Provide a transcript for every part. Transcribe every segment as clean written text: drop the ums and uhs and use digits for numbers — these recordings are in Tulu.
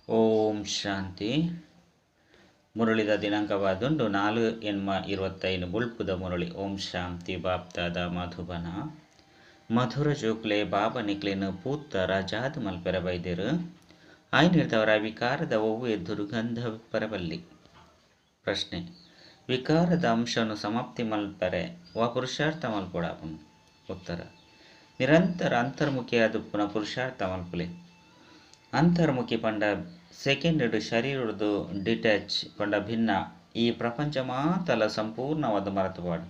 ಓಂ ಶಾಂತಿ. ಮುರಳಿದ ದಿನಾಂಕವಾದುಂಡು 4/8/25 ಬುಳ್ಪುದ ಮುರಳಿ. ಓಂ ಶಾಂತಿ. ಬಾಪ್ದಾದ ಮಧುಬನ ಮಧುರ ಜೋಕ್ಲೆ ಬಾಬಾ ನಿಕ್ಲೆನ್ ಪೂತ ರಜಾದ್ ಮಲ್ಪೆರ ಬೈದೆರು. ಆಯ್ನಿರ್ದವರ ವಿಕಾರದ ಒವ್ವೆ ದುರ್ಗಂಧ ಪರಬಲ್ಲಿ. ಪ್ರಶ್ನೆ: ವಿಕಾರದ ಅಂಶವನ್ನು ಸಮಾಪ್ತಿ ಮಲ್ಪರೆ ವಾ ಪುರುಷಾರ್ಥ ಮಲ್ಪೊಡಾಪುನು? ಉತ್ತರ: ನಿರಂತರ ಅಂತರ್ಮುಖಿಯಾದ ಪುನಃ ಪುರುಷಾರ್ಥ ಮಲ್ಪುಲೆ. ಅಂತರ್ಮುಖಿ ಪಂಡ ಸೆಕೆಂಡ್ ಶರೀರದ್ದು ಡಿಟ್ಯಾಚ್ ಪಂಡ ಭಿನ್ನ ಈ ಪ್ರಪಂಚ ಮಾತಲ ಸಂಪೂರ್ಣವಾದ ಮರತುಪಾಡು.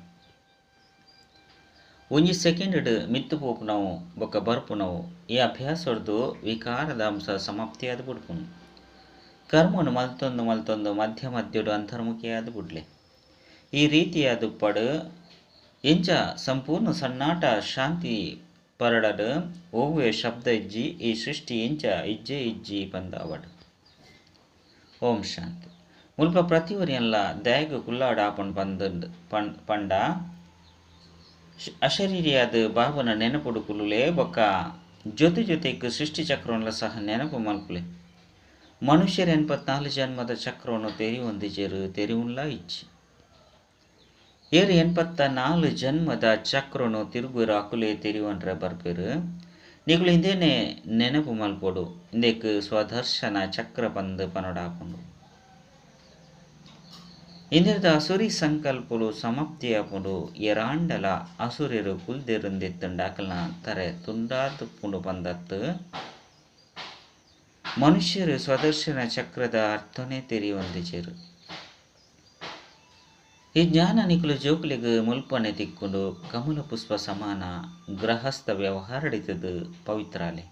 ಒಂಜಿ ಸೆಕೆಂಡ್ ಮಿತ್ತು ಪೋಪುನವು ಬೊಕ್ಕ ಬರ್ಪುನವು ಈ ಅಭ್ಯಾಸೊಡ್ದು ವಿಕಾರದ ಅಂಶ ಸಮಾಪ್ತಿಯಾದ ಬುಡ್ಪುನು. ಕರ್ಮನು ಮಲ್ತೊಂದು ಮಲ್ತೊಂದು ಮಧ್ಯ ಮಧ್ಯಡು ಅಂತರ್ಮುಖಿಯಾದ ಬುಡ್ಲೆ. ಈ ರೀತಿಯಾದ ಪಡು ಎಂಚ ಸಂಪೂರ್ಣ ಸನ್ನಾಟ ಶಾಂತಿ ಪರಡಡು ಒವ್ವೆ ಶಬ್ದ ಇಜ್ಜಿ ಈ ಸೃಷ್ಟಿ ಎಂಚ ಇಜ್ಜೆ ಇಜ್ಜಿ ಪಂದಾವಡು. ಓಂ ಶಾಂತಿ. ಮುಲ್ಪ ಪ್ರತಿಯೊರಿಯನ್ಲ ದ್ಯಾಗ ಕುಲ್ಲಾಡ ಆಪಣ್ ಪಂದಂಡ್ ಪಂಡ ಅಶರೀರಿಯಾದ ಬಾಬನ ನೆನಪುಡು ಕುಲ್ಲುಲೆ ಬೊಕ್ಕ ಜೊತೆ ಜೊತೆಗೆ ಸೃಷ್ಟಿ ಚಕ್ರವನ್ಲ ಸಹ ನೆನಪು ಮಲ್ಪುಲೆ. ಮನುಷ್ಯರ 84 ಜನ್ಮದ ಚಕ್ರವನ್ನು ತೆರಿವೊಂದಿಜೆರು ತೆರಿವುನ್ಲ ಇಚ್ಚಿ. ಏರು 84 ಜನ್ಮದ ಚಕ್ರನು ತಿರುಗುರ ಅಕುಲೆ ತೆರಿವನ್ರೆ ಬರ್ಪೇರು. ನಿಗುಲು ಇಂದೇನೆ ನೆನಪು ಮಲ್ಪೊಡು. ಇಂದೆಕ್ ಸ್ವದರ್ಶನ ಚಕ್ರ ಪಂದ್ ಪನೊಡಾಪುಂಡು. ಇಂದಿರದ ಅಸುರಿ ಸಂಕಲ್ಪಲು ಸಮಾಪ್ತಿಯಾಪುಂಡು. ಎರಾಂಡಲ ಅಸುರಿರು ಕುಲ್ದೆರುಂದಿತ್ತುಂಡಾಕಲ್ನ ತರೆ ತುಂಡಾದುಪ್ಪುಂಡು ಪಂದತ್ತು. ಮನುಷ್ಯರು ಸ್ವದರ್ಶನ ಚಕ್ರದ ಅರ್ಥನೇ ತೆರಿಯೊಂದಿಜೆರು. ಈ ಜ್ಞಾನ ನಿಕುಲು ಜೋಕುಲಿಗ್ ಮುಲ್ಪನೆ ತಿಕ್ಕೊಂಡು ಕಮಲ ಪುಷ್ಪ ಸಮಾನ ಗೃಹಸ್ಥ ವ್ಯವಹಾರಡಿತದು ಪವಿತ್ರಾಲೆ.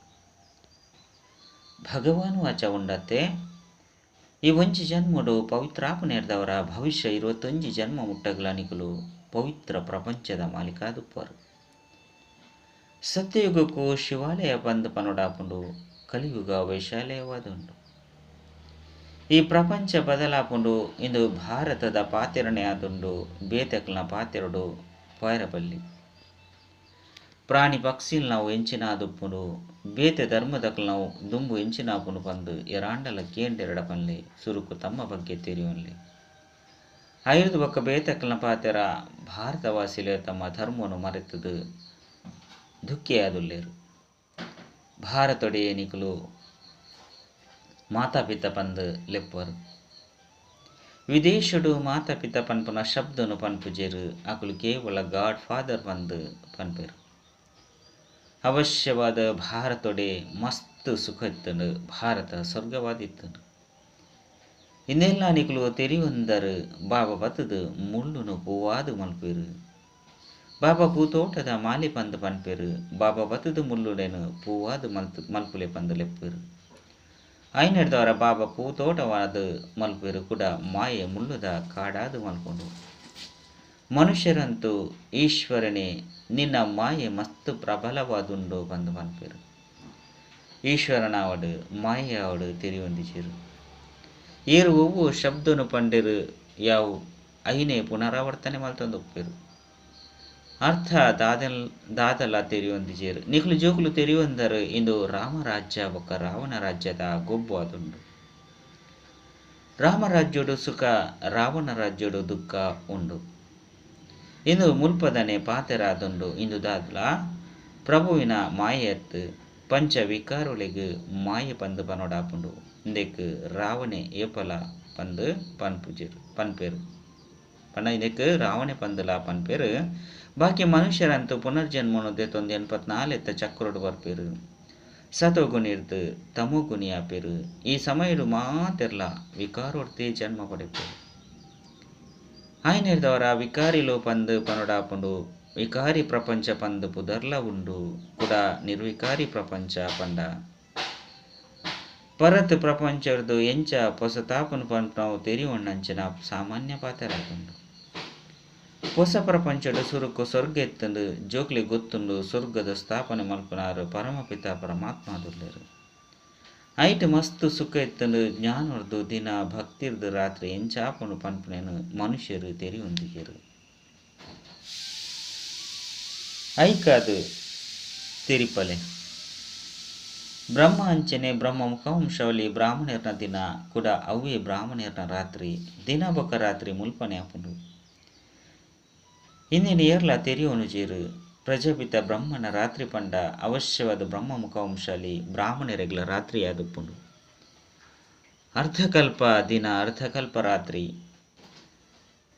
ಭಗವಾನ್ ವಾಚ ಉಂಡತ್ತೆ ಈ ಒಂಜಿ ಜನ್ಮಡು ಪವಿತ್ರಾಪನೇರ್ದವರ ಭವಿಷ್ಯ 21 ಜನ್ಮ ಮುಟ್ಟಗಲ ನಿಕುಲು ಪವಿತ್ರ ಪ್ರಪಂಚದ ಮಾಲೀಕಾದುಪ್ಪರು. ಸತ್ಯಯುಗಕ್ಕೂ ಶಿವಾಲಯ ಬಂದ್ ಪನೊಡಾಪುಂಡು. ಕಲಿಯುಗ ವೈಶಾಲಯವಾದುಂಡು. ಈ ಪ್ರಪಂಚ ಬದಲಾಪುಂಡು. ಇಂದು ಭಾರತದ ಪಾತೆರಣೆ ಆದುಂಡು. ಬೇತಕ್ಲನ ಪಾತೆರಡು ಪೈರಬಲ್ಲಿ. ಪ್ರಾಣಿ ಪಕ್ಷಿಲ್ ನಾವು ಎಂಚಿನಾದುಪ್ಪುಂಡು. ಬೇತೆ ಧರ್ಮದಕ್ಲು ನಾವು ದುಂಬು ಎಂಚಿನಾಪುಂಡು ಪಂದು ಎರಾಂಡಲ ಕೇಂಡೆರಡ ಪನ್ಲೆ. ಸುರುಕು ತಮ್ಮ ಬಗ್ಗೆ ತೆರಿಯೊನ್ಲೆ. ಐರ್ದು ಬೊಕ್ಕ ಬೇತಕ್ಲನ ಪಾತೆರ ಭಾರತವಾಸಿಲೆ ತಮ್ಮ ಧರ್ಮವನ್ನು ಮರೆತದು ದುಃಖಿಯಾದುಲ್ಲೇರು. ಭಾರತೊಡೆಯ ನಿಕುಲು ಮಾತಾಪಿತ ಪಂದು ಲೆಪ್ಪರು. ವಿದೇಶಡು ಮಾತಾಪಿತ ಪನ್ಪುನ ಶಬ್ದನು ಪನ್ಪುಜೆರು. ಅಕುಲು ಕೇವಲ ಗಾಡ್ ಫಾದರ್ ಪಂದು ಪನ್ಪೆರು. ಅವಶ್ಯವಾದ ಭಾರತೊಡೆ ಮಸ್ತ್ ಸುಖ ಇತ್ತಂಡು. ಭಾರತ ಸ್ವರ್ಗವಾದಿತ್ತಂಡು. ಇನ್ನೆಲ್ಲ ನಿಕುಲು ತೆರಿಯೊಂದರು. ಬಾಬಾ ಬತ್ತದು ಮುಳ್ಳುನು ಪೂವಾದು ಮಲ್ಪೇರು. ಬಾಬಾ ಪೂತೋಟದ ಮಾಲಿ ಪಂದು ಪನ್ಪೇರು. ಬಾಬಾ ಬತ್ತದು ಮುಳ್ಳುಡೆನು ಪೂವಾದು ಮಲ್ಪುಲೆ ಪಂದು ಲೆಪ್ಪೇರು. ಐನೆಡ್ದವರ ಬಾಬಾ ಪೂತೋಟವಾದ ಮಲ್ಪೇರು ಕೂಡ ಮಾಯೆ ಮುಳ್ಳುದ ಕಾಡಾದು ಮಲ್ಕೊಂಡು. ಮನುಷ್ಯರಂತೂ ಈಶ್ವರನೇ ನಿನ್ನ ಮಾಯೆ ಮಸ್ತ್ ಪ್ರಬಲವಾದುಂಡು ಬಂದು ಪನ್ಪೇರು. ಈಶ್ವರನಾವಡು ಮಾಯೆಯಾವಡು ತೆರಿಯೊಂದಿಜೆರು. ಏರು ಒವ್ವು ಶಬ್ದನು ಪಂಡೆರು ಯಾವು ಐನೇ ಪುನರಾವರ್ತನೆ ಮಲ್ತೊಂದು ಒಪ್ಪೇರು. ಅರ್ಥ ದಾದಲ ತೆರಿಯೊಂದಿಜೆರು. ನಿಕುಲು ಜೋಕುಲು ತೆರಿಯೊಂದರು ಇಂದು ರಾಮರಾಜ್ಯ ಬೊಕ್ಕ ರಾವಣ ರಾಜ್ಯದ ಗೊಬ್ಬು ಆದುಂಡು. ರಾಮರಾಜ್ಯೋಡು ಸುಖ, ರಾವಣ ರಾಜ್ಯೋಡು ದುಃಖ ಉಂಡು. ಇಂದು ಮುಲ್ಪದನೆ ಪಾತೆರಾದುಂಡು. ಇಂದು ದಾದಲ ಪ್ರಭುವಿನ ಮಾಯೆಯತ್ತು ಪಂಚ ವಿಕಾರುಲೆಗ್ ಮಾಯೆ ಪಂದು ಪನೊಡಾಪುಂಡು. ಇಂದೆಕ್ ರಾವಣೆ ಏಪಲ ಪಂದು ಪನ್ಪುಜೆರು ಪನ್ಪೇರು. ಪಂಡ ಇಂದೆಕ್ ರಾವಣೆ ಪಂದುಲ ಪನ್ಪೇರು. ಬಾಕಿ ಮನುಷ್ಯರಂತೂ ಪುನರ್ಜನ್ಮನು ದೆತೊಂದು 84 ಚಕ್ರೊಡು ಬರ್ಪೇರು. ಸತೋಗುಣಿರ್ದು ತಮೋಗುಣಿ ಆಪೇರು. ಈ ಸಮಯಡು ಮಾತೆರ್ಲ ವಿಕಾರೋಡ್ತೇ ಜನ್ಮ ಪಡೆಪೇರು. ಆಯ್ನೆರ್ದವರ ವಿಕಾರಿಲು ಪಂದು ಪನೊಡಾಪುಂಡು. ವಿಕಾರಿ ಪ್ರಪಂಚ ಪಂದು ಪುದರ್ಲ ಉಂಡು. ಕೂಡ ನಿರ್ವಿಕಾರಿ ಪ್ರಪಂಚ ಪಂಡ ಪರತ್ ಪ್ರಪಂಚರ್ದು ಎಂಚ ಪೊಸತಾಪನು ಪನ್ಪುನವು ತೆರಿಯೊಣ್ಣಂಚಿನ ಸಾಮಾನ್ಯ ಪಾತೆರಾದುಂಡು. ಹೊಸ ಪ್ರಪಂಚಡು ಸುರುಕು ಸ್ವರ್ಗ ಎತ್ತಂಡು. ಜೋಕ್ಲಿ ಗೊತ್ತುಂಡು ಸ್ವರ್ಗದ ಸ್ಥಾಪನೆ ಮಲ್ಪುನಾರು ಪರಮಪಿತ ಪರಮಾತ್ಮದುಲ್ಲೆರು. ಐಟ್ ಮಸ್ತ್ ಸುಖ ಎತ್ತಂಡು. ಜ್ಞಾನರ್ದು ದಿನ ಭಕ್ತಿರ್ದು ರಾತ್ರಿ ಎಂಚಾಪುಂಡು ಪನ್ಪುನೇನು ಮನುಷ್ಯರು ತೆರಿಯೊಂದಿಜೆರು. ಐಕಾದು ತೆರಿಪಲೆ. ಬ್ರಹ್ಮ ಅಂಚನೆ ಬ್ರಹ್ಮ ಮುಖವಂಶವಲಿ ಬ್ರಾಹ್ಮಣರ್ನ ದಿನ ಕೂಡ ಅವ್ವೇ ಬ್ರಾಹ್ಮಣರ್ನ ರಾತ್ರಿ ದಿನ ಬೊಕ ರಾತ್ರಿ ಮುಲ್ಪನೆ ಆಪುಂಡು. ಇಂದಿನ ಏರ್ಲ ತೆರಿಯೋನುಜೀರು ಪ್ರಜಾಪಿತ ಬ್ರಹ್ಮನ ರಾತ್ರಿ ಪಂಡ ಅವಶ್ಯವಾದ ಬ್ರಹ್ಮ ಮುಖವಂಶಾಲಿ ಬ್ರಾಹ್ಮಣರೆಗ್ಲ ರಾತ್ರಿ ಆದುಪ್ಪುಂಡು. ಅರ್ಧಕಲ್ಪ ದಿನ ಅರ್ಧಕಲ್ಪ ರಾತ್ರಿ.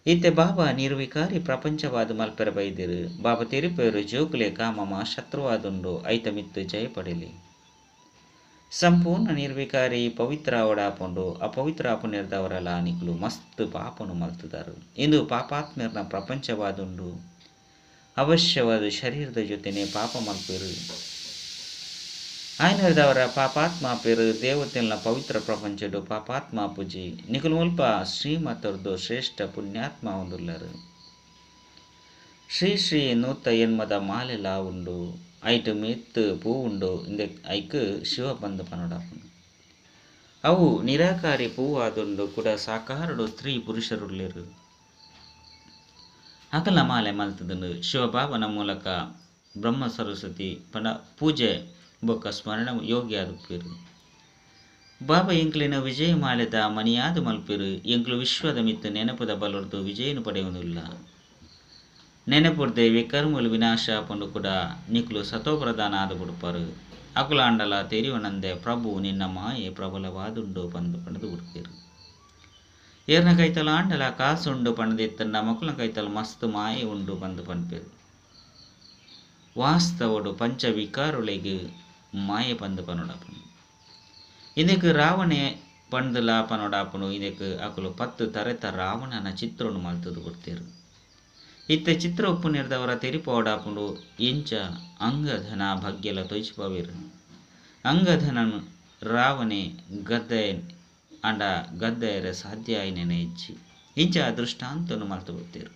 ಇತ್ತೆ ಬಾಬಾ ನಿರ್ವಿಕಾರಿ ಪ್ರಪಂಚವಾದ ಮಲ್ಪೆರ ಬೈದಿರು. ಬಾಬಾ ತೆರಿಪೇರು ಜೋಕುಲೆ ಕಾಮಮ ಶತ್ರುವಾದುಂಡು ಐತ ಮಿತ್ತು ಜಯ ಪಡೆಲಿ. ಸಂಪೂರ್ಣ ನಿರ್ವಿಕಾರಿ ಪವಿತ್ರ ಅವಡಾಪುಂಡು. ಅಪವಿತ್ರ ಆಪುನಿರ್ದವರಲ ನಿಕುಲು ಮಸ್ತ್ ಪಾಪನು ಮಲ್ತುದಾರು. ಇಂದು ಪಾಪಾತ್ಮರ್ನ ಪ್ರಪಂಚವಾದುಂಡು. ಅವಶ್ಯವಾದ ಶರೀರದ ಜೊತೆನೆ ಪಾಪ ಮಲ್ಪೇರು. ಆಯ್ನರ್ದವರ ಪಾಪಾತ್ಮ ಪೇರು ದೇವತೆಲ್ನ ಪವಿತ್ರ ಪ್ರಪಂಚಡು ಪಾಪಾತ್ಮ ಪೂಜಿ ನಿಕುಲು ಮುಲ್ಪ ಶ್ರೀಮತರ್ದು ಶ್ರೇಷ್ಠ ಪುಣ್ಯಾತ್ಮ ಉಂಡುಲ್ಲರು. ಶ್ರೀ ಶ್ರೀ 180 ಮಾಲೆಲ ಉಂಡು. ಐಟು ಮಿತ್ತು ಪೂ ಉಂಡು. ಇಂದೆ ಐಕ್ ಶಿವ ಬಂದು ಪನೋಡಾಪುಂಡು. ಅವು ನಿರಾಕಾರಿ ಪೂವಾದುಂಡು ಕೂಡ ಸಾಕಾರಡು ಸ್ತ್ರೀ ಪುರುಷರುಳ್ಳೇರು. ಅಕಲ ಮಾಲೆ ಮಲ್ತದುಂಡು. ಶಿವಬಾಬನ ಮೂಲಕ ಬ್ರಹ್ಮ ಸರಸ್ವತಿ ಪಂಡ ಪೂಜೆ ಬೊಕ್ಕ ಸ್ಮರಣ ಯೋಗ್ಯ ಆದುಪ್ಪೇರು. ಬಾಬಾ ಎಂಕ್ಲಿನ ವಿಜಯ ಮಾಲೆದ ಮನಿಯಾದ ಮಲ್ಪೇರು. ಎಂಕ್ಲು ವಿಶ್ವದ ಮಿತ್ತು ನೆನಪುದ ಬಲೊರ್ದು ವಿಜಯನು ಪಡೆಯುವುದಿಲ್ಲ. ನೆನಪುರ್ದೆ ವಿಕರ್ಮುಲು ವಿನಾಶ ಪಂಡು ಕೂಡ ನಿಕ್ಲು ಸತೋಪ್ರಧಾನ ಆದ ಬಿಡುಪಾರು. ಅಕುಲಾಂಡಲ ತೆರಿವನಂದೆ ಪ್ರಭು ನಿನ್ನ ಮಾಯೆ ಪ್ರಬಲವಾದುಂಡು ಪಂದು ಪಂಡದು ಬಿಡ್ಪೇರು. ಏರ್ನ ಕೈತಲ ಆಂಡಲ ಕಾಸುಂಡು ಪಂಡದಿತ್ತಂಡ ಮಕ್ಕಳ ಕೈತಲ ಮಸ್ತ್ ಮಾಯೆ ಉಂಡು ಪಂದು ಪನ್ಪೇರು. ವಾಸ್ತವಡು ಪಂಚವಿಕಾರುಳಿಗೆ ಮಾಯೆ ಪಂದು ಪನೋಡಾಪುನು. ಇದಕ್ಕೆ ರಾವಣೆ ಪಂದುಲ ಪನೋಡಾಪುನು. ಇದಕ್ಕೆ ಅಕುಲು 10 ತರೆತ ರಾವಣನ ಚಿತ್ರವನ್ನು ಮಲ್ತದು ಕೊಡ್ತೇರು. ಇತ್ತ ಚಿತ್ರ ಉಪ್ಪು ನಿರ್ದವರ ತೆರಿಪೋಡಾಪುಂಡು. ಎಂಚ ಅಂಗಧನ ಭಾಗ್ಯಲ ತೊಯ್ಚಿಪವೇರು. ಅಂಗಧನನು ರಾವಣೆ ಗದ್ದೆ ಅಂಡ ಗದ್ದೆಯರ ಸಾಧ್ಯ ಆಯ್ನೇನೆ ಇಚ್ಚಿ ಇಂಚ ದೃಷ್ಟಾಂತನು ಮಲ್ತು ಬರ್ತೀರು.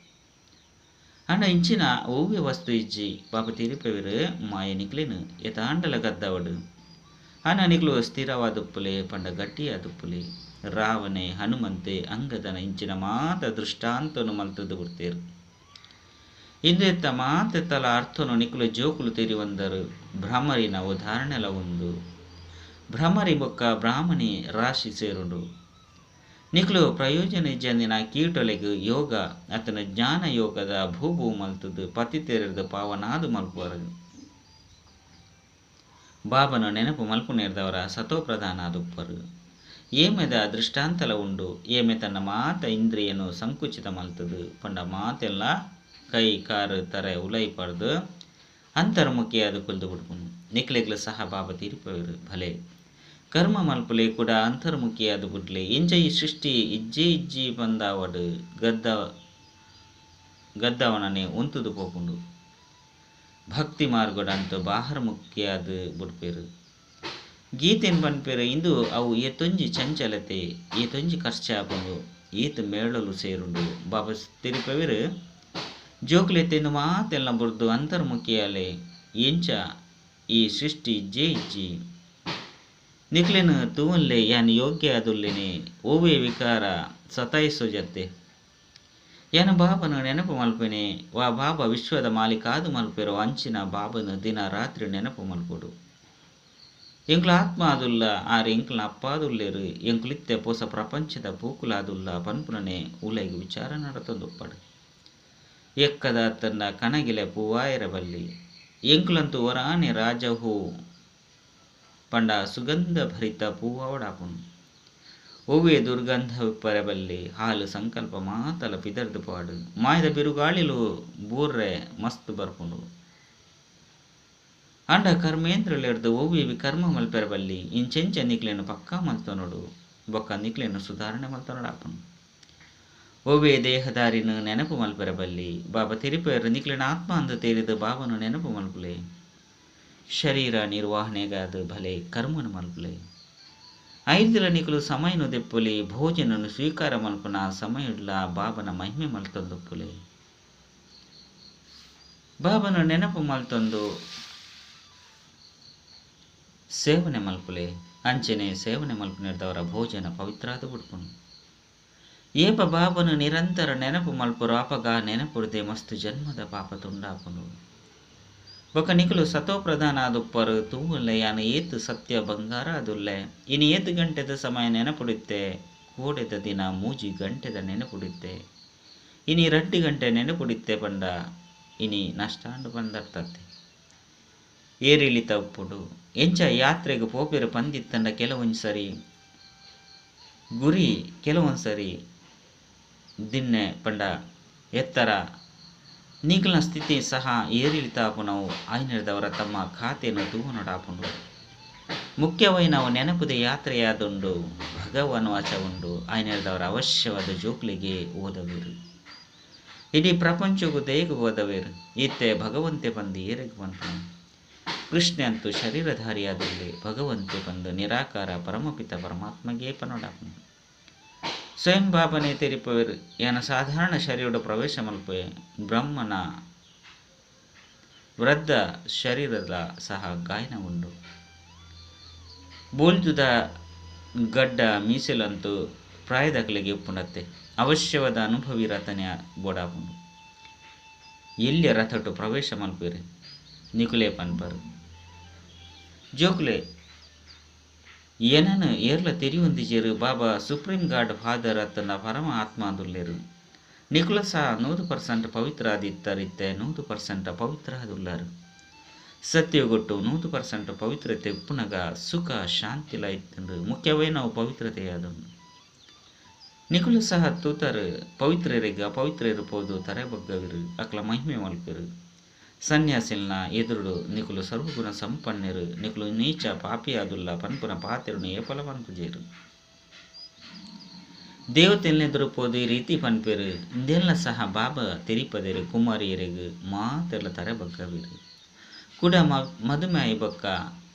ಅಂಡ ಇಂಚಿನ ಓವ್ಯ ವಸ್ತು ಇಜ್ಜಿ ಪಾಪ ತಿರುಪೇರು ಮಾಯ ನಿಕ್ಲೇನು ಎತಾಂಡಲ ಗದ್ದವಡು. ಆನ ನಿಕ್ಲು ಸ್ಥಿರವಾದುಪ್ಪುಲೆ ಪಂಡ ಗಟ್ಟಿಯಾದುಪ್ಪುಲೆ. ರಾವಣೆ ಹನುಮಂತೆ ಅಂಗದನ ಇಂಚಿನ ಮಾತ ದೃಷ್ಟಾಂತನು ಮಲ್ತದ್ದು ಬಿಡ್ತೇರು. ಇಂದೆತ್ತ ಮಾತೆತ್ತಲ ಅರ್ಥನು ನಿಕ್ಲು ಜೋಕುಲು ತೆರಿವಂದರು. ಭ್ರಮರಿನ ಉದಾಹರಣೆಲ ಒಂದು ಭ್ರಮರಿ ಬೊಕ್ಕ ಬ್ರಾಹ್ಮಣಿ ರಾಶಿ ಸೇರುಂಡು. ನಿಕ್ಲು ಪ್ರಯೋಜನ ಇಜ್ಜಂದಿನ ಕೀಟೊಲೆಗ್ ಯೋಗ ಅತನ ಜ್ಞಾನ ಯೋಗದ ಭೂಭೂ ಮಲ್ತದು ಪತಿ ತೆರೆದು ಪಾವನಾದು ಮಲ್ಪುವರು. ಬಾಬನ ನೆನಪು ಮಲ್ಪು ನೇರ್ದವರ ಸತೋ ಪ್ರಧಾನ ಆದುಪ್ಪರು. ಏಮೆದ ದೃಷ್ಟಾಂತಲ ಉಂಡು. ಏಮೆ ತನ್ನ ಮಾತ ಇಂದ್ರಿಯನು ಸಂಕುಚಿತ ಮಲ್ತದು ಪಂಡ ಮಾತೆಲ್ಲ ಕೈ ಕಾರು ತರೆ ಉಲೈ ಪಡ್ದು ಅಂತರ್ಮುಖಿಯಾದ ಕುಲ್ದು ಬಿಡ್ಪುನು. ನಿಕ್ಲೆಗ್ಲು ಸಹ ಬಾಬಾ ತೀರ್ಪವರು. ಭಲೆ ಕರ್ಮ ಮಲ್ಪುಲೆ ಕೂಡ ಅಂತರ್ಮುಖಿಯಾದ ಬುಡ್ಲೆ. ಇಂಚ ಈ ಸೃಷ್ಟಿ ಇಜ್ಜೆ ಇಜ್ಜಿ ಬಂದಾವಡು ಗದ್ದವನನೆ ಉಂತುದು ಪೋಪುಂಡು. ಭಕ್ತಿ ಮಾರ್ಗಡಂತ ಬಾಹರ್ಮುಖಿಯಾದ ಬುಡ್ಪೇರು. ಗೀತೆನ್ ಪನ್ಪೇರು ಇಂದು ಅವು ಏತೊಂಜಿ ಚಂಚಲತೆ ಏತೊಂಜಿ ಖರ್ಚಾಪುಂಡು ಏತು ಮೇಳಲು ಸೇರುಂಡು. ಬಾಬಾ ತಿರುಪವೇರು ಜೋಕ್ಲೆತ್ತೆಂದು ಮಾತೆಲ್ಲ ಬುರ್ದು ಅಂತರ್ಮುಖಿಯಾಲೆ. ಎಂಚ ಈ ಸೃಷ್ಟಿ ಇಜ್ಜೆ ಇಜ್ಜಿ ನಿಕ್ಲೆನು ತೂವನ್ಲೆ ಯಾನ್ ಯೋಗ್ಯ ಆದುಲ್ಲೇನೆ ಓವೇ ವಿಕಾರ ಸತಾಯಿಸೋ ಜತ್ತೆ. ಯಾನ ಬಾಬನ ನೆನಪು ಮಲ್ಪೆನೆ. ವಾ ಬಾಬಾ ವಿಶ್ವದ ಮಾಲೀಕಾದು ಮಲ್ಪೆರೋ ಅಂಚಿನ ಬಾಬನ ದಿನ ರಾತ್ರಿ ನೆನಪು ಮಲ್ಪೊಡು. ಎಂಕ್ಲ ಆತ್ಮ ಆದುಲ್ಲ ಆರು ಎಂಕ್ಲ ಅಪ್ಪಾದುಲ್ಲೇರು. ಎಂಕ್ಲಿತ್ತೆ ಪೋಸ ಪ್ರಪಂಚದ ಪೂಕುಲಾದುಲ್ಲ ಪನ್ಪುನನೆ ಉಲೈಗೆ ವಿಚಾರ ನಡತೊಂದುಪ್ಪಡು. ಎಕ್ಕದ ತನ್ನ ಕಣಗಿಲೆ ಪೂವಾಯರ ಬಲ್ಲಿ ಎಂಕ್ಲಂತೂ ವರಾನೆ ರಾಜಹೂ ಪಂಡ ಸುಗಂಧ ಭರಿತ ಪೂವಾವಡಾಪುನು. ಒವ್ವೇ ದುರ್ಗಂಧ ಬಲ್ಲಿ ಹಾಲು ಸಂಕಲ್ಪ ಮಾತಲ ಪಿದರ್ದು ಪಾಡು. ಮಾಯದ ಬಿರುಗಾಳಿಲು ಬೂರ್ರೆ ಮಸ್ತ್ ಬರ್ಪುಂಡು. ಅಂಡ ಕರ್ಮೇಂದ್ರಲೆರ್ದು ಒವ್ವೆ ವಿಕರ್ಮ ಮಲ್ಪೆರ ಬಲ್ಲಿ ಇಂಚೆಂಚ ನಿಕ್ಲೇನು ಪಕ್ಕಾ ಮಲ್ತೊನೋಡು ಬೊಕ್ಕ ನಿಕ್ಲೇನು ಸುಧಾರಣೆ ಮಲ್ತೊನೋಡಾಪುನು. ಒವ್ವೇ ದೇಹದಾರಿನ ನೆನಪು ಮಲ್ಪೆರ ಬಲ್ಲಿ. ಬಾಬಾ ತಿರುಪೇರು ನಿಕ್ಲೇನ ಆತ್ಮ ಅಂದು ತೇರಿದು ಬಾಬನು ನೆನಪು ಮಲ್ಪುಲೆ. ಶರೀರ ನಿರ್ವಹಣೆಗಾದ ಭಲೆ ಕರ್ಮನು ಮಲ್ಪುಲೆ. ಐದಿಲ ನಿಕುಲು ಸಮಯನು ದೆಪ್ಪುಲೆ. ಭೋಜನನು ಸ್ವೀಕಾರ ಮಲ್ಪುನ ಸಮಯಡ್ಲ ಬಾಬನ ಮಹಿಮೆ ಮಲ್ತೊಂದುಪ್ಪುಲೆ. ಬಾಬನ ನೆನಪು ಮಲ್ತೊಂದು ಸೇವನೆ ಮಲ್ಪುಲೆ. ಅಂಚನೆ ಸೇವನೆ ಮಲ್ಪುನಿರ್ದವರ ಭೋಜನ ಪವಿತ್ರಾದ ಬಿಡ್ಪುನು. ಏಪ ಬಾಬನು ನಿರಂತರ ನೆನಪು ಮಲ್ಪುರು ಅಪಗ ನೆನಪುರ್ದೆ ಮಸ್ತು ಜನ್ಮದ ಪಾಪ ತುಂಡಾಪುನು. ಬೊಕ ನಿಕುಲು ಸತೋ ಪ್ರಧಾನ ಆದುಪ್ಪರು ತೂವೊನ್ಲೆ ಯಾನ್ ಏತ್ ಸತ್ಯ ಬಂಗಾರ ಆದುಲ್ಲೆ ಇನಿ ಏತ್ ಗಂಟೆದ ಸಮಯ ನೆನಪುಡಿತ್ತೆ ಕೋಡೆದ ದಿನ 3 ಗಂಟೆದ ನೆನಪುಡಿತ್ತೆ ಇನಿ 2 ಗಂಟೆ ನೆನಪುಡಿತ್ತೆ ಪಂಡ ಇನಿ ನಷ್ಟಾಂಡು ಪಂದರ್ತತ್ತೆ ಏರಿಳಿತ ಉಪ್ಪುಡು ಎಂಚ ಯಾತ್ರೆಗೆ ಪೋಪೆರು ಪಂದಿತ್ತಂಡ ಕೆಲವೊಂದು ಸರಿ ಗುರಿ ಕೆಲವೊಂದು ಸರಿ ದಿನ್ನೆ ಪಂಡ ಎತ್ತರ ನೀಕಲ್ನ ಸ್ಥಿತಿ ಸಹ ಏರಿಳಿತ ಆಪುನವು ಆಯ್ನೆರ್ದವರ ತಮ್ಮ ಖಾತೆಯನ್ನು ತೂವನೊಡಾಪುಂಡು ಮುಖ್ಯವೈ ನಾವು ನೆನಪುದ ಯಾತ್ರೆಯಾದುಂಡು ಭಗವಾನ್ ವಾಚ ಉಂಡು ಆಯ್ನೆರ್ದವರ ಅವಶ್ಯವಾದ ಜೋಕ್ಲಿಗೆ ಓದವೇರು ಇಡೀ ಪ್ರಪಂಚಕ್ಕೂ ದೇಗ ಓದವೇರು ಇತ್ತೆ ಭಗವಂತೆ ಬಂದು ಏರೆಗೆ ಬಂತು ಕೃಷ್ಣ ಅಂತೂ ಶರೀರಧಾರಿಯಾದಲ್ಲಿ ಭಗವಂತೆ ಬಂದು ನಿರಾಕಾರ ಪರಮಪಿತ ಪರಮಾತ್ಮಗೆ ಪನೊಡಾಪುಂಡು ಸ್ವಯಂ ಬಾಬನೇ ತೆರಿಪವೇರು ಯಾನ ಸಾಧಾರಣ ಶರೀರದ ಪ್ರವೇಶ ಮಲ್ಪೆ ಬ್ರಹ್ಮನ ವೃದ್ಧ ಶರೀರದ ಸಹ ಗಾಯನ ಉಂಡು ಬೋಲ್ಜುದ ಗಡ್ಡ ಮೀಸಲಂತೂ ಪ್ರಾಯದಕಲಿಗೆ ಉಪ್ಪುನತ್ತೆ ಅವಶ್ಯವಾದ ಅನುಭವಿ ರಥನೆ ಬೋಡಾಪುಂಡು ಎಲ್ಲಿಯ ರಥಟು ಪ್ರವೇಶ ಮಲ್ಪೇರು ನಿಕುಲೆ ಪನ್ಪರು ಜೋಕುಲೆ ಏನನು ಏರ್ಲ ತೆರಿಯೊಂದಿಜೇರು ಬಾಬಾ ಸುಪ್ರೀಂ ಗಾಡ್ ಫಾದರ್ ಅತ್ತನ ಪರಮ ಆತ್ಮ ಆದುಲ್ಲೇರು ನಿಕುಲ ಸಹ 100% ಪವಿತ್ರ ಆದಿತ್ತರಿತ್ತೆ 100% ಪವಿತ್ರ ಆದುಲ್ಲಾರು ಸತ್ಯಗೊಟ್ಟು 100% ಪವಿತ್ರತೆ ಉಪ್ಪುನಗ ಸುಖ ಶಾಂತಿಲ ಇತ್ತಂದು ಮುಖ್ಯವೇ ನಾವು ಪವಿತ್ರತೆಯಾದನು ನಿಕುಲ ಸಹ ತೂತರು ಪವಿತ್ರರಿಗೆ ಅಪವಿತ್ರರು ಪೋದು ತರೆ ಬಗ್ಗವಿರು ಅಕ್ಲ ಮಹಿಮೆ ಮಲ್ಪೆರು ಸನ್ಯಾಸಿಲ್ನ ಎದುರುಡು ನಿಕುಲು ಸರ್ವಗುಣ ಸಂಪನ್ನರು ನಿಕುಲು ನೀಚ ಪಾಪಿಯಾದುಲ್ಲ ಪನ್ಪುನ ಪಾತೆರುನು ಏಪಲ ಪನ್ಪುಜೇರು ದೇವತೆಲ್ನೆದುರು ಪೋದು ಈ ರೀತಿ ಪನ್ಪೆರು ಇಂದೆಲ್ಲ ಸಹ ಬಾಬಾ ತೆರಿಪದೆರು ಕುಮಾರಿಯರಿಗು ಮಾತೆರ್ಲ ತರೆ ಬಗ್ಗವಿರು ಕೂಡ ಮಧುಮೇಹ ಬೊಕ್ಕ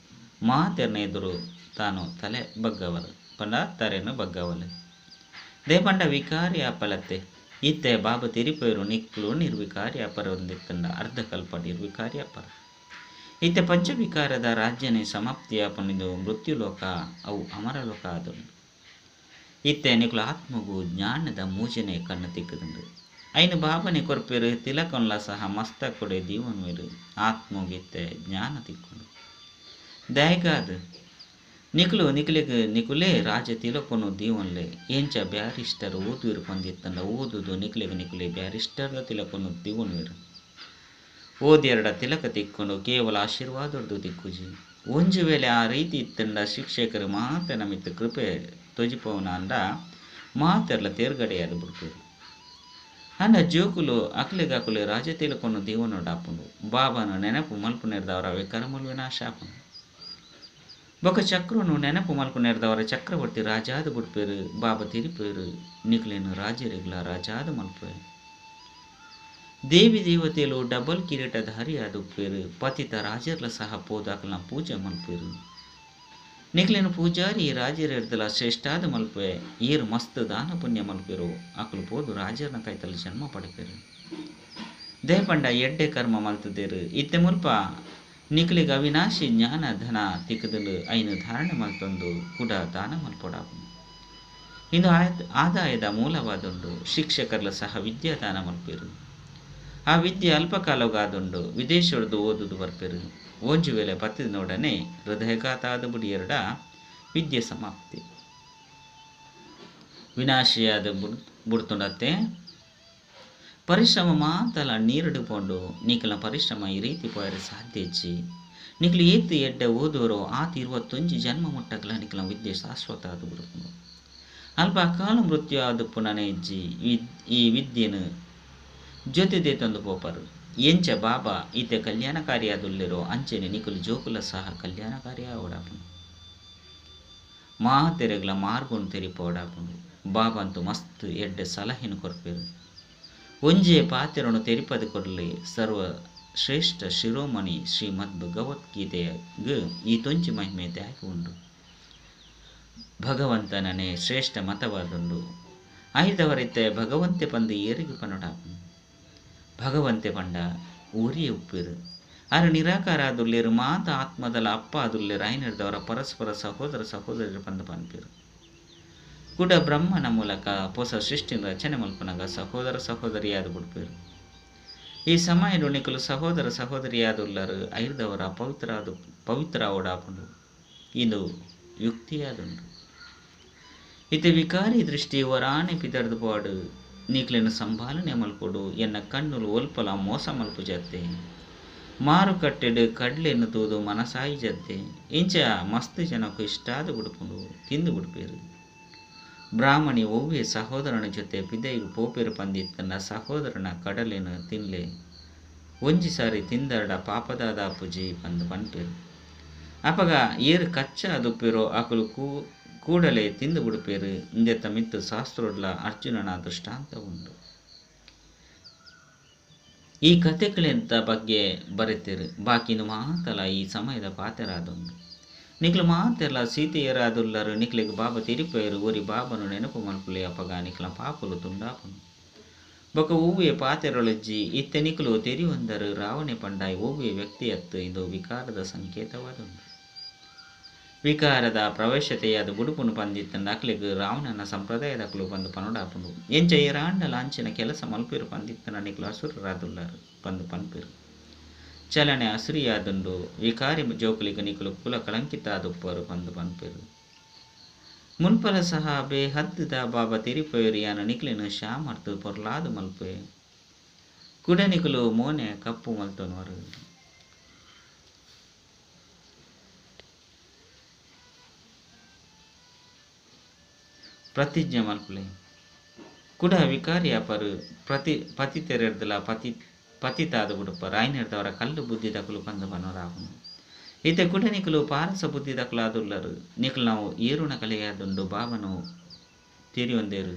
ಮಾತೆರ್ನ ಎದುರು ತಾನು ತಲೆ ಬಗ್ಗವರು ಪಂಡ ತರೆನು ಬಗ್ಗವಲು ದೇಪಂಡ ವಿಕಾರಿ ಅಪಲತ್ತೆ ಇತ್ತೆ ಬಾಬಾ ತೆರಿಪೇರು ನಿಕ್ಲು ನಿರ್ವಿಕಾರಿ ಅಪರ ಹೊಂದಿತ್ತಂಡ ಅರ್ಧಕಲ್ಪ ನಿರ್ವಿಕಾರಿ ಅಪರ ಇತ್ತೆ ಪಂಚವಿಕಾರದ ರಾಜ್ಯನೇ ಸಮಾಪ್ತಿಯಾಪನಿದು ಮೃತ್ಯುಲೋಕ ಅವು ಅಮರಲೋಕ ಆದುಂಡು ಇತ್ತೆ ನಿಕ್ಲು ಆತ್ಮಗೂ ಜ್ಞಾನದ ಮೂಜನೆ ಕಣ್ಣು ತಿಕ್ಕದುಂಡು ಐನು ಬಾಬನೆ ಕೊರ್ಪೇರು ತಿಲಕೊಂಲ ಸಹ ಮಸ್ತ ಕೊಡೆ ದೀವನ್ವೇರು ಆತ್ಮಗಿತ್ತೆ ಜ್ಞಾನ ತಿಕ್ಕೊಂಡು ದಯಗಾದ ನಿಕುಲು ನಿಕುಲಿಗೆ ನಿಕುಲೇ ರಾಜ ತಿಲಕೊನು ದೀವನ್ಲೆ ಎಂಚ ಬ್ಯಾರಿಸ್ಟರ್ ಓದುವಿರು ಪಂದಿತ್ತಂಡ ಓದುದು ನಿಕುಲಿಗೆ ನಿಕುಲೆ ಬ್ಯಾರಿಸ್ಟರ್ದ ತಿಲಕೊನು ದಿವನ್ವಿರು ಓದೆರಡ ತಿಲಕ ತಿಕ್ಕೊಂಡು ಕೇವಲ ಆಶೀರ್ವಾದದ್ದು ತಿಕ್ಕುಜಿ ಒಂಜು ವೇಳೆ ಆ ರೀತಿ ಇತ್ತಂಡ ಶಿಕ್ಷಕರು ಮಾತೆ ನಮಿತ್ತು ಕೃಪೆ ತೊಜಿಪವನ ಅಂಡ ಮಾತೆರ್ಲ ತೇರ್ಗಡೆಯಾದ ಬಿಡ್ಪೇರು ಅಂಡ ಜೋಕುಲು ಅಕ್ಲೆಗಾಕುಲೆ ರಾಜ ತಿಲಕೊನು ದೀವನೊಡಾಪುಂಡು ಬಾಬಾನ ನೆನಪು ಮಲ್ಪು ನೆರೆದವರ ಅವೇ ಕರಮುಲು ವಿನಾಶ ಆಪುಂಡು ಬೊಕ ಚಕ್ರನು ನೆನಪು ಮಲ್ಪು ನೆರೆದವರ ಚಕ್ರವರ್ತಿ ರಾಜಾದ ಬುಡ್ಪೇರು ಬಾಬಾ ತಿರಿಪೇರು ನಿಕ್ಲೇನು ರಾಜರಿಗ್ಲ ರಾಜಾದ ಮಲ್ಪೆ ದೇವಿ ದೇವತೆಲು ಡಬಲ್ ಕಿರೀಟಧಾರಿ ಆದುಪ್ಪೇರು ಪತಿತ ರಾಜರ್ಲ ಸಹ ಪೋದಾಕಲ್ನ ಪೂಜೆ ಮಲ್ಪೇರು ನಿಕ್ಲೇನು ಪೂಜಾರಿ ರಾಜರಿರ್ದಲ ಶ್ರೇಷ್ಠಾದ ಮಲ್ಪೆ ಏರು ಮಸ್ತ್ ದಾನ ಪುಣ್ಯ ಮಲ್ಪೇರು ಅಕಲು ಪೋದು ರಾಜರ್ನ ಕೈತಲ್ ಜನ್ಮ ಪಡೆಪೇರು ದೇಪಂಡ ಎಡ್ಡೆ ಕರ್ಮ ಮಲ್ತದೇರು ಇತ್ತೆ ಮುಲ್ಪ ನಿಕಲಿಗೆ ಅವಿನಾಶಿ ಜ್ಞಾನ ಧನ ತಿಕ್ಕದಲು ಐನು ಧಾರಣೆ ಮಲ್ತೊಂದು ಕೂಡ ದಾನ ಮಲ್ಪೊಡಾಪು ಇಂದು ಆದಾಯದ ಮೂಲವಾದುಂಡು ಶಿಕ್ಷಕರ್ಲ ಸಹ ವಿದ್ಯಾದಾನ ಮಲ್ಪೇರು ಆ ವಿದ್ಯೆ ಅಲ್ಪಕಾಲಗಾದುಂಡು ವಿದೇಶೊಡ್ದು ಓದುದು ಬರ್ಪೇರು ಒಂಜು ವೇಳೆ ಪತ್ತಿನೊಡನೆ ಹೃದಯಘಾತ ಆದ ಬುಡಿಯರಡ ವಿದ್ಯೆ ಸಮಾಪ್ತಿ ವಿನಾಶಿಯಾದ ಬುಡ್ತುಂಡತ್ತೆ ಪರಿಶ್ರಮ ಮಾತಲ ನೀರಿಡುಕೊಂಡು ನಿಕಲ ಪರಿಶ್ರಮ ಈ ರೀತಿ ಪೋಯರೆ ಸಾಧ್ಯ ಹೆಚ್ಚಿ ನಿಕಲು ಏತು ಎಡ್ಡೆ ಓದೋರೋ ಆತ 21 ಜನ್ಮ ಮುಟ್ಟಕಲ ನಿಕಲ ವಿದ್ಯೆ ಶಾಶ್ವತ ಆದ ಬಿಡುಪುಂಡು ಅಲ್ಪ ಅಕಾಲ ಮೃತ್ಯು ಆದ ಪುನನೆ ಇಜ್ಜಿ ಈ ವಿದ್ಯೆನು ಜೊತೆ ತಂದು ಪೋಪರು ಎಂಚ ಬಾಬಾ ಈತೆ ಕಲ್ಯಾಣಕಾರಿಯಾದುಲ್ಲಿರೋ ಅಂಚೆನೆ ನಿಕುಲು ಜೋಕುಲ ಸಹ ಕಲ್ಯಾಣಕಾರಿಯ ಓಡಾಪುಂಡು ಮಾತೆರೆಗ್ಲ ಮಾರ್ಗೊಂಡು ತೆರಿಪ ಓಡಾಪುಂಡು ಬಾಬಾ ಅಂತೂ ಮಸ್ತ್ ಎಡ್ಡೆ ಸಲಹೆನು ಕೊರ್ಪೇರು ಒಂಜೆ ಪಾತೆರನು ತೆರಿಪದ ಕೊರಲಿ ಸರ್ವ ಶ್ರೇಷ್ಠ ಶಿರೋಮಣಿ ಶ್ರೀಮದ್ ಭಗವದ್ಗೀತೆಯಗ್ ಈ ತೊಂಚಿ ಮಹಿಮೆ ತ್ಯಾಗ ಉಂಡು ಭಗವಂತನನೇ ಶ್ರೇಷ್ಠ ಮತವಾದುಂಡು ಐದವರಿತ್ತೆ ಭಗವಂತೆ ಪಂದು ಏರಿಗೆ ಪನೊಡಾಪುಂಡು ಭಗವಂತೆ ಪಂಡ ಊರಿಯ ಉಪ್ಪಿರು ಆರು ನಿರಾಕಾರ ಆದುಲ್ಲೇರು ಮಾತ ಆತ್ಮದಲ ಅಪ್ಪ ಆದುಲ್ಲೇರು ಐನಿಡ್ದವರ ಪರಸ್ಪರ ಸಹೋದರ ಸಹೋದರರು ಪಂದು ಪನ್ಪಿರು ಕೂಡ ಬ್ರಹ್ಮನ ಮೂಲಕ ಪೊಸ ಸೃಷ್ಟಿನ ರಚನೆ ಮಲ್ಪನಗ ಸಹೋದರ ಸಹೋದರಿಯಾದ ಬಿಡ್ಪೇರು. ಈ ಸಮಯಡು ನಿಕುಲು ಸಹೋದರ ಸಹೋದರಿಯಾದುಲ್ಲರು ಐರ್ದವರ ಪವಿತ್ರಾದು ಪವಿತ್ರಾವಡಾಪುಂಡು ಇಂದು ಯುಕ್ತಿಯಾದುಂಡು. ಇತ್ತೆ ವಿಕಾರಿ ದೃಷ್ಟಿ ವರಾನೆ ಪಿದರ್ದು ಪಾಡು ನಿಕ್ಲೆನ ಸಂಭಾಲನೆ ಮಲ್ಪೊಡು ಎನ್ನ ಕಣ್ಣುಲು ಒಲ್ಪಲ ಮೋಸ ಮಲ್ಪು ಜತ್ತೆ ಮಾರುಕಟ್ಟೆಡು ಕಡ್ಲೆನ್ನು ತೂದು ಮನಸಾಯಿ ಜತ್ತೆ ಇಂಚ ಮಸ್ತ್ ಜನಕ್ಕೆ ಇಷ್ಟಾದ ಬಿಡ್ಪುಂಡು ತಿಂದು ಬಿಡ್ಪೇರು. ಬ್ರಾಹ್ಮಣಿ ಒವ್ವೆ ಸಹೋದರನ ಜೊತೆ ಪಿದೈಗೆ ಪೋಪೇರು ಪಂದಿತ್ತನ ಸಹೋದರನ ಕಡಲೆನು ತಿನ್ಲೆ ಒಂಜಿ ಸಾರಿ ತಿಂದರಡ ಪಾಪದಾದಾಪುಜಿ ಪಂದು ಪನ್ಪೇರು. ಅಪಗ ಏರು ಕಚ್ಚ ಅದುಪ್ಪೇರೋ ಅಕುಲು ಕೂಡಲೇ ತಿಂದು ಬಿಡ್ಪೇರು. ಇಂದೆತ್ತ ಮಿತ್ತು ಶಾಸ್ತ್ರೋಡ್ಲ ಅರ್ಜುನನ ದೃಷ್ಟಾಂತ ಉಂಡು. ಈ ಕಥೆಗಳಿಂತ ಬಗ್ಗೆ ಬರೆತಿರು ಬಾಕಿನ ಮಾತಲ ಈ ಸಮಯದ ಪಾತೆರಾದುಂಡು. ನಿಕ್ಲು ಮಾತೆಲ್ಲ ಸೀತೆಯರಾದುಲ್ಲರು ನಿಕ್ಲೆಗ್ ಬಾಬಾ ತಿರಿಪೇರು ಒರಿ ಬಾಬನು ನೆನಪು ಮಲ್ಪುಲೆ ಅಪಗ ನಿಕ್ಲ ಪಾಪುಲು ತುಂಡಾಪುನು ಬೊಕ ಒವ್ವೆ ಪಾತೆರೊಳಜ್ಜಿ ಇತ್ತೆ ನಿಕ್ಲು ತೆರಿಯೊಂದರು ರಾವಣೆ ಪಂಡಾಯ್ ಒವ್ವೆ ವ್ಯಕ್ತಿಯತ್ತು ಇದು ವಿಕಾರದ ಸಂಕೇತವಾದುಂಡು. ವಿಕಾರದ ಪ್ರವೇಶತೆಯಾದ ಬುಡುಪುನು ಪಂದಿತ್ತಂಡ ಅಕ್ಲೆಗ್ ರಾವಣನ ಸಂಪ್ರದಾಯದಕ್ಲು ಪಂದು ಪನುಡಾಪುಂಡು. ಎಂಚ ಏರಾಂಡ ಲಾಂಚಿನ ಕೆಲಸ ಮಲ್ಪೇರು ಪಂದಿತ್ತನ ನಿಕ್ಲು ಅಸುರರಾದುಲ್ಲರು ಪಂದು ಪನ್ಪೇರು. ಚಲನೆ ಅಸುರಿಯಾದುಂಡು ವಿಕಾರಿ ಜೋಕುಲಿಗೆ ನಿಕ್ಲು ಕುಲ ಕಳಂಕಿತಾದುಪ್ಪರು ಪಂದು ಪನ್ಪೇರು. ಮುನ್ಪಲ ಸಹ ಬೇಹದ್ದ ಬಾಬಾ ತಿರಿಪೇರು ಯಾನ ನಿಕ್ಲೆನ ಶಾಮರ್ತು ಪೊರ್ಲಾದು ಮಲ್ಪೆ ಕುಡ ನಿಕ್ಲು ಮೋನೆ ಕಪ್ಪು ಮಲ್ತೊನವರು. ಪ್ರತಿಜ್ಞೆ ಮಲ್ಪುಲೆ ಕುಡ ವಿಕಾರಿಯಾಪರು ಪ್ರತಿ ಪತಿ ತೆರೆರ್ದಲ ಪತಿ ಪತಿತಾದ ಬಿಡುಪ ರಾಯ್ನೆರ್ದವರ ಕಲ್ಲು ಬುದ್ಧಿ ದಕಲು ಪಂದು ಪನೋರಾಪುನು. ಇತ್ತೆ ಕುಡ ನಿಕಲು ಪಾರಸ ಬುದ್ಧಿ ದಕಲಾದುಲ್ಲರು ನಿಕಲು ನಾವು ಏರುಣ ಕಲೆಯಾದುಂಡು ಬಾಬನು ತೆರಿಯೊಂದೇರು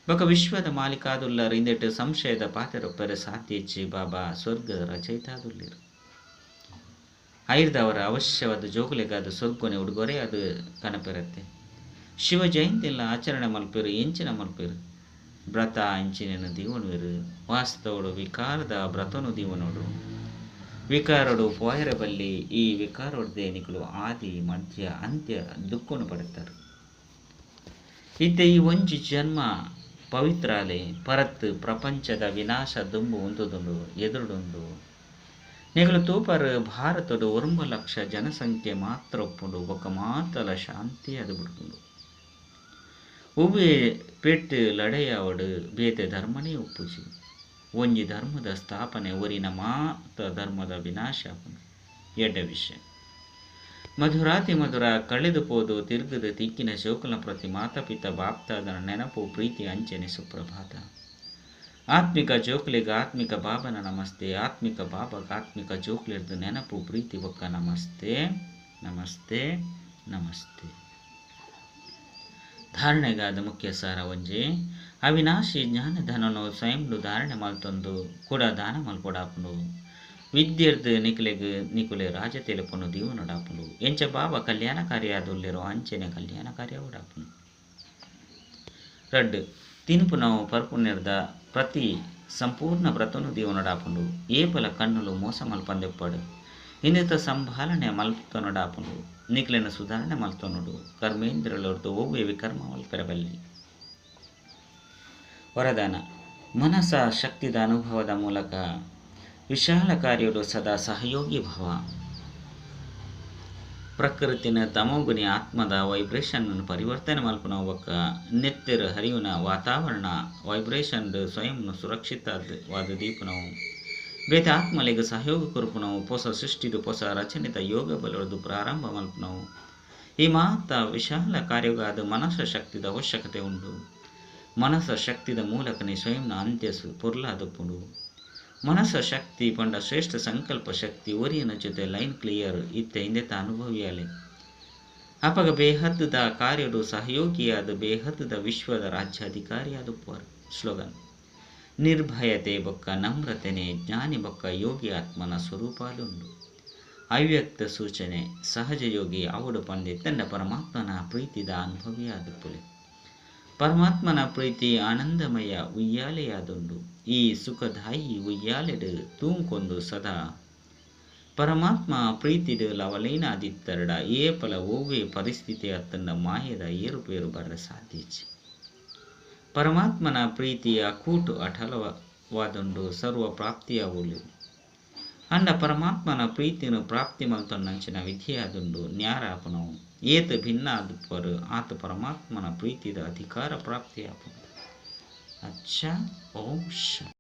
ಬೊಕ ವಿಶ್ವದ ಮಾಲೀಕಾದುಲ್ಲರು ಇಂದೆಟ್ಟು ಸಂಶಯದ ಪಾತೆರೊಪ್ಪರೆ ಸಾಧ್ಯ ಇಚ್ಚಿ ಬಾಬಾ ಸ್ವರ್ಗದ ರಚಯಿತಾದುಲ್ಲೇರು. ಐರ್ದವರ ಅವಶ್ಯವಾದ ಜೋಗುಲೆಗಾದ ಸ್ವರ್ಗೊನೆ ಉಡುಗೊರೆ ಅದು ಕನಪೆರತ್ತೆ. ಶಿವ ಜಯಂತಿಲ್ಲ ಆಚರಣೆ ಮಲ್ಪೇರು ಎಂಚಿನ ಮಲ್ಪೇರು ವ್ರತ ಅಂಚಿನ ದೀವನುವೇರು ವಾಸ್ತವಡು ವಿಕಾರದ ವ್ರತನು ದೀವನೋಡು ವಿಕಾರಡು ಪೋಯರ ಬಲ್ಲಿ ಈ ವಿಕಾರೊಡ್ದೆ ನಿಕಲು ಆದಿ ಮಧ್ಯ ಅಂತ್ಯ ದುಃಖನು ಪಡುತ್ತಾರೆ. ಇತ್ತೆ ಈ ಒಂಜಿ ಜನ್ಮ ಪವಿತ್ರಾಲೆ ಪರತ್ ಪ್ರಪಂಚದ ವಿನಾಶ ದುಂಬು ಉಂತುದುಂಡು ಎದುರುಡುಂಡು. ನಿಕಲು ತೂಪರು ಭಾರತದ 9 ಲಕ್ಷ ಜನಸಂಖ್ಯೆ ಮಾತ್ರ ಒಪ್ಪುಂಡು ಬೊಕ್ಕ ಮಾತಲ ಶಾಂತಿ ಅದು ಬಿಡ್ಪುಂಡು. ಉವ್ವೆ ಪೆಟ್ಟು ಲಡೆಯಾವಡು ಬೇತೆ ಧರ್ಮನೇ ಒಪ್ಪುಜಿ. ಒಂಜಿ ಧರ್ಮದ ಸ್ಥಾಪನೆ ಒರಿನ ಮಾತ ಧರ್ಮದ ವಿನಾಶ ಎಡ್ಡ ವಿಷಯ. ಮಧುರಾತಿ ಮಧುರ ಕಳೆದು ಪೋದು ತಿರುಗದ ತಿಕ್ಕಿನ ಶೋಕನ ಪ್ರತಿ ಮಾತಾಪಿತ ಬಾಪ್ತಾದನ ನೆನಪು ಪ್ರೀತಿ ಅಂಚನೆ ಸುಪ್ರಭಾತ. ಆತ್ಮಿಕ ಜೋಕ್ಲಿಗೆ ಆತ್ಮಿಕ ಬಾಬನ ನಮಸ್ತೆ. ಆತ್ಮಿಕ ಬಾಬಗ ಆತ್ಮಿಕ ಜೋಕ್ಲಿರ್ದು ನೆನಪು ಪ್ರೀತಿ ಬೊಕ್ಕ ನಮಸ್ತೆ ನಮಸ್ತೆ ನಮಸ್ತೆ. ಧಾರಣೆಗಾದ ಮುಖ್ಯ ಸಾರ ಒಂಜಿ ಅವಿನಾಶಿ ಜ್ಞಾನಧನನು ಸ್ವಯಂಲು ಧಾರಣೆ ಮಲ್ತೊಂದು ಕೂಡ ದಾನ ಮಲ್ಪೊಡಾಪುಂಡು. ವಿದ್ಯರ್ದು ನಿಕಲೆಗ್ ನಿಕುಲೆ ರಾಜ ತೆಲುಪುನು ದೀವನೊಡಾಪುಂಡು. ಎಂಚ ಬಾಬಾ ಕಲ್ಯಾಣ ಕಾರ್ಯಾದುಲ್ಲೆರೋ ಅಂಚೆನೆ ಕಲ್ಯಾಣ ಕಾರ್ಯ ಓಡಾಪುಂಡು. ರಡ್ಡು ತಿನ್ಪುನವು ಪರ್ಪುನೆರ್ದ ಪ್ರತಿ ಸಂಪೂರ್ಣ ವ್ರತನು ದೀವನೊಡಾಪುಂಡು. ಏಪಲ ಕಣ್ಣುಲು ಮೋಸ ಮಲ್ಪಂದೆಪ್ಪಡು ಇನ್ನಿತ ಸಂಭಾಲನೆ ಮಲ್ತೊನೊಡಾಪುಂಡು. ನಿಕ್ಲೆನ ಸುಧಾರಣೆ ಮಲ್ತೊನೊಡು. ಕರ್ಮೇಂದ್ರಲೊರ್ದು ಒವ್ವೆ ವಿಕರ್ಮ ಮಲ್ಪೆರಬಲ್ಲಿ. ವರದಾನ ಮನಸ ಶಕ್ತಿದ ಅನುಭವದ ಮೂಲಕ ವಿಶಾಲ ಕಾರ್ಯಡು ಸದಾ ಸಹಯೋಗಿ ಭವ. ಪ್ರಕೃತಿನ ತಮೋಗುಣಿ ಆತ್ಮದ ವೈಬ್ರೇಷನ್ ಪರಿವರ್ತನೆ ಮಲ್ಪುನ ಬೊಕ್ಕ ನೆತ್ತೆರು ಹರಿಯುನ ವಾತಾವರಣ ವೈಬ್ರೇಷನ್ ಸ್ವಯಂ ಸುರಕ್ಷಿತವಾದ ದೀಪನವು ಬೇತೆ ಆತ್ಮಲೆಗ್ ಸಹಯೋಗ ಕೊರ್ಪುನವು ಪೊಸ ಸೃಷ್ಟಿದು ಪೊಸ ರಚನೆದ ಯೋಗ ಬಲೊರ್ದು ಪ್ರಾರಂಭ ಮಲ್ಪುನವು. ಈ ಮಾತ ವಿಶಾಲ ಕಾರ್ಯಗಾದ ಮನಸ್ಸ ಶಕ್ತಿದ ಅವಶ್ಯಕತೆ ಉಂಡು. ಮನಸ್ಸ ಶಕ್ತಿದ ಮೂಲಕನೇ ಸ್ವಯಂನ ಅಂತ್ಯಸು ಪೊರ್ಲಾದುಪ್ಪುಂಡು. ಮನಸ್ಸ ಶಕ್ತಿ ಪಂಡ ಶ್ರೇಷ್ಠ ಸಂಕಲ್ಪ ಶಕ್ತಿ ಒರಿಯನ ಜೊತೆ ಲೈನ್ ಕ್ಲಿಯರ್ ಇತ್ತೆ ಇಂದೆತ ಅನುಭವಿಯಾಲೆ. ಅಪಗ ಬೇಹದ್ದ ಕಾರ್ಯಡು ಸಹಯೋಗಿಯಾದ ಬೇಹದ್ದ ವಿಶ್ವದ ರಾಜ್ಯಾಧಿಕಾರಿಯಾದುಪ್ಪರು. ಸ್ಲೋಗನ್ ನಿರ್ಭಯತೆ ಬೊಕ್ಕ ನಮ್ರತೆನೆ ಜ್ಞಾನಿ ಬೊಕ್ಕ ಯೋಗಿ ಆತ್ಮನ ಸ್ವರೂಪಾಲುಂಡು. ಅವ್ಯಕ್ತ ಸೂಚನೆ ಸಹಜ ಯೋಗಿ ಅವಡು ಪಂದೆ ತಂಡ ಪರಮಾತ್ಮನ ಪ್ರೀತಿದ ಅನುಭವಿಯಾದುಪ್ಪುಲೆ. ಪರಮಾತ್ಮನ ಪ್ರೀತಿ ಆನಂದಮಯ ಉಯ್ಯಾಲೆಯಾದುಂಡು. ಈ ಸುಖದಾಯಿ ಉಯ್ಯಾಲೆಡು ತೂಂಕೊಂದು ಸದಾ ಪರಮಾತ್ಮ ಪ್ರೀತಿಡು ಲವಲೈನ ಆದಿತ್ತರಡ ಏಪಲ ಒವ್ವೆ ಪರಿಸ್ಥಿತಿ ಅತ್ತಂಡ ಮಾಯದ ಏರುಪೇರು ಬರ ಸಾಧ್ಯಚಿ. ಪರಮಾತ್ಮನ ಪ್ರೀತಿಯ ಕೂಟು ಭಿನ್ನವಾದುಂಡು, ಸರ್ವ ಪ್ರಾಪ್ತಿಯಾವೊಲಿ. ಆಂಡ ಪರಮಾತ್ಮನ ಪ್ರೀತಿನ್ ಪ್ರಾಪ್ತಿ ಮಲ್ತೊನ್ನಂಚಿನ ವಿಧಿಯಾದುಂಡು ನ್ಯಾರ ಆಪುನವು. ಏತ್ ಭಿನ್ನ ಆದುಪ್ಪರ್ ಆತ್ ಪರಮಾತ್ಮನ ಪ್ರೀತಿದ ಅಧಿಕಾರ ಪ್ರಾಪ್ತಿಯಾಪುಂಡು. ಅಚ್ಚ ಓಂ ಶಾಂತಿ.